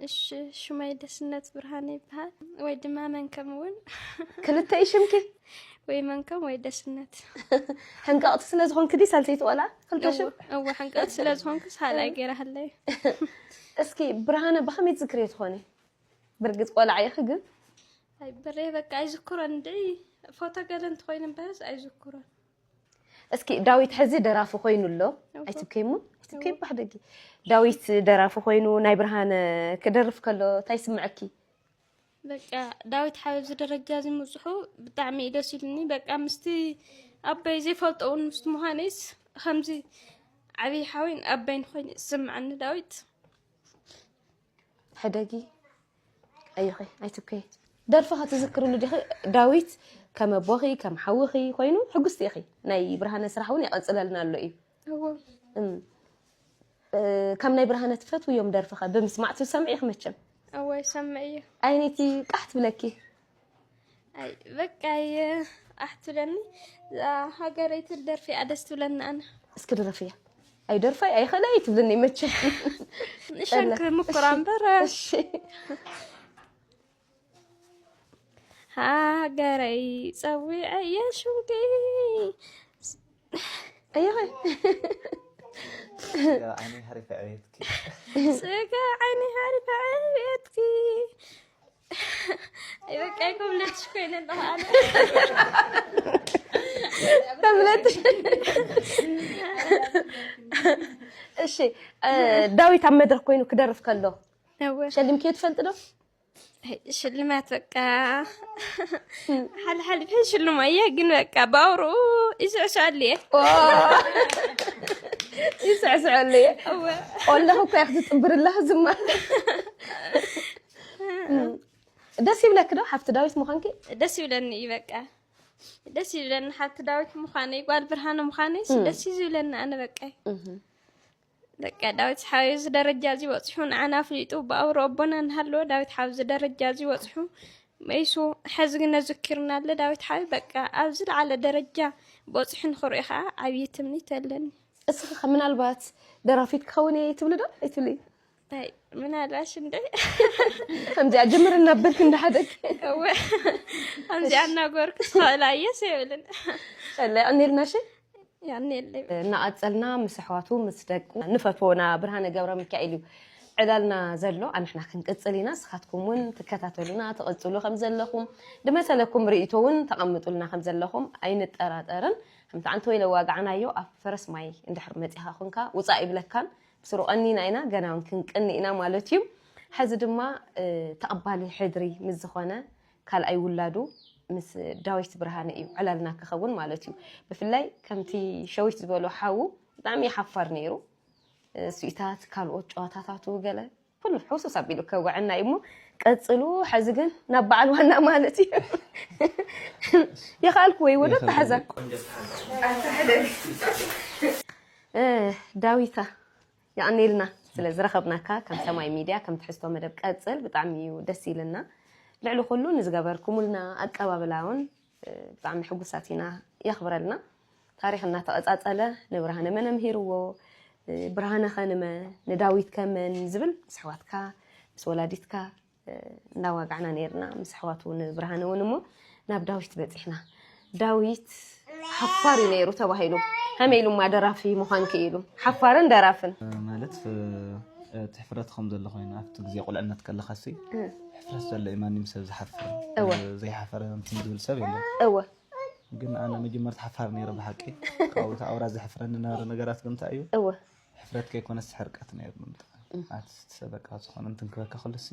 እሺ፣ ሽመይ ደስነት ብርሃነ ይበሃል፣ ወይ ድማ መንከም እውን። ክልተ እዩ ሽምኪ። ወይ መንከም ወይ ደስነት። ሕንቃቕቲ ስለ ዝኾንኪ ድዩ ሳልሰይቲ ቆልዓ? ክልተ ሽም? እወ፣ ሕንቃቕቲ ስለ ዝኾንኩ ሳልኣይ ገይራ ሃለይ። እስኪ ብርሃነ ብኸመይ ትዝክርዮ ትኾኒ? ብርግጽ ቆልዓ ኢኺ ግን ኣይ ብሬ በቃ ኣይዝክሮን እንድዒ። ፎቶ ገለ እንተኾይኑ እምበርስ ኣይዝክሮን። እስኪ ዳዊት ሕዚ ደራፊ ኮይኑ ኣሎ። ኣይትብከይሞ? ኣይትብከይ ባሕደጊ። ዳዊት ደራፊ ኮይኑ ናይ ብርሃነ ክደርፍ ከሎ እንታይ ይስምዐኪ? በቃ ዳዊት ሓወይ ኣብዚ ደረጃ እዚ ምብፅሑ ብጣዕሚ እዩ ደስ ኢሉኒ። በቃ ምስቲ ኣቦይ ዘይፈልጦ እውን ምስቲ ምዃነይስ ከምዚ ዓብዪ ሓወይን ኣቦይን ኮይኑ ይስምዓኒ ዳዊት። ሕደጊ። ኣይኸ ኣይትብከይ። ደርፍኻ ትዝክርሉ ዲኺ? ዳዊት ከም ኣቦኺ ከም ሓውኺ ኮይኑ ሕጉስቲ ኢኺ። ናይ ብርሃነ ስራሕ እውን ይቐፅለልና ኣሎ እዩ። እዎ። እም፣ እ፣ ካብ ናይ ብርሃነ ትፈትውዮም ደርፍኻ ብምስማዕ ትሰምዒ ኢኺ መቸም። እዎ ይሰምዕ እዩ። ኣይነይቲ ቃሕ ትብለኪ? ኣይ በቃ ኣየ ኣሕትለኒ። እዛ ሃገረይ ትደርፊ እያ ደስ ትብለኒ ኣነ። እስኪ ድረፍያ። ኣይ ደርፋይ ኣይኸእለ ኣይትብልኒ መቸም። ንሸንክ ምኩራ እምበር። እሺ። ሃገረይ ጸዊዐ የሹንኪ ኣየኸ ስጋ ዓይነይ ሓሪፈ ዕቤትኪ ስጋ ዓይኒ ሓሪፈ ዕቤትኪ። ኣይ በቃ ይኮምለትሽ ኮይነ ኣለኹ ኣነ። ተብለጥ። እሺ፣ እ፣ ዳዊት ኣብ መድረክ ኮይኑ ክደርፍ ከሎ እወ። ሸሊምክዮ ትፈልጥ ዶ? ኣይ፣ ሽልማት በቃ ሓልሓሊፈ ሽልሞ እየ ግን በቃ ብኣውርኡ ይስዕስዐሉ እየ። ይስዕስዐሉ እየ። እወ። ቆለኹ እኮ እያ ክትጥብርላ ዝማ። ደስ ይብለክ ዶ ሓፍቲ ዳዊት ምዃንኪ? ደስ ይብለኒ እዩ በቃ ደስ ይብለኒ ሓፍቲ ዳዊት ምዃነይ ጓል ብርሃነ ምዃነይ ደስ እዩ ዝብለኒ ኣነ በቃ በቃ ዳዊት ሓወይ እዚ ደረጃ እዚ በፂሑ ንዓና ኣፍሊጡ ብኣውሮ ኣቦና እናሃለወ ዳዊት ሓወይ እዚ ደረጃ እዚ በፂሑ መይሱ ሕዚ ግን ነዝክርና ኣለ ዳዊት ሓወይ በቃ ኣብ ዝለዓለ ደረጃ በፂሑ ንክሪኦ ከዓ ዓብዪ ትምኒት ኣለኒ። እስኺ ኸ ምናልባት ደራፊት ክኸውን እየ ትብሊ ዶ ኣይትብሊ? ኣይ ምናልባሽ እንደ ከምዚኣ ጅምር እናበልክ እንዳሓደግ እወ ከምዚኣ እናጎርክ ትኽእላ እየስ የብልን ሸለ ኣኔልናሽ ያኔለይ እናቐጸልና ምስ ኣሕዋቱ ምስ ደቁ ንፈትዎ ና ብርሃነ ገብረ ሚካኤል እዩ ዕላልና ዘሎ ኣንሕና ክንቅጽል ኢና። ንስኻትኩም እውን ትከታተሉና ትቕጽሉ ከም ዘለኹም ድመሰለኩም ርእይቶ እውን ተቐምጡልና ከም ዘለኹም ኣይንጠራጠርን። ከምቲ ዓንተ ወይለ ዋጋዕናዮ ኣብ ፈረስ ማይ እንድሕር መጺኻ ኮንካ ውጻእ ይብለካን ብስሩ ቀኒና ኢና ገና እውን ክንቅኒ ኢና ማለት እዩ። ሕዚ ድማ ተቐባሊ ሕድሪ ምስ ዝኾነ ካልኣይ ውላዱ ምስ ዳዊት ብርሃነ እዩ ዕላልና ክኸውን ማለት እዩ። ብፍላይ ከምቲ ሸዊት ዝበሎ ሓዉ ብጣዕሚ ሓፋር ነይሩ። ስዊታት ካልኦት ጨዋታታቱ ገለ ኩሉ ሕውሱስ ኣቢሉ ከውዕና እዩ እሞ ቀፅሉ። ሕዚ ግን ናብ በዓል ዋና ማለት እዩ ይኽኣልኩ ወይ ወደ ተሓዛ ዳዊታ የቐንየልና ስለ ዝረኸብናካ ከም ሰማይ ሚድያ ከም ትሕዝቶ መደብ ቀፅል ብጣዕሚ እዩ ደስ ኢልና። ልዕሊ ኩሉ ንዝገበርኩምልና ኣቀባብላ እውን ብጣዕሚ ሕጉሳት ኢና። የኽብረልና። ታሪኽ እናተቐፃፀለ ንብርሃነ መን ኣምሂርዎ፣ ብርሃነ ከ ንመን፣ ንዳዊት ከ መን ዝብል ምስ ኣሕዋትካ ምስ ወላዲትካ እናዋጋዕና ነይርና ምስ ኣሕዋቱ ንብርሃነ እውን እሞ ናብ ዳዊት በፂሕና። ዳዊት ሓፋር እዩ ነይሩ ተባሂሉ። ከመይ ኢሉ እማ ደራፊ ምዃን ክኢሉ? ሓፋርን ደራፍን። ማለት እቲ ሕፍረት ከም ዘሎ ኮይኑ ኣብቲ ግዜ ቁልዕነት ከለኻሲ ሕፍረት ዘሎ እዩ። ማንም ሰብ ዝሓፍር እወ። ዘይሓፈረ እንትን ዝብል ሰብ የለን። እወ ግን ኣነ መጀመርታ ሓፋር ነይረ ብሓቂ። ካብኡ እቲ ኣውራ ዘሕፍረኒ ዝነበረ ነገራት ግን እንታይ እዩ? እወ ሕፍረት ከይኮነስ ሕርቀት ነይሩ። ኣቲ በቃ ዝኾነ እንትን ክበካ ከሎሲ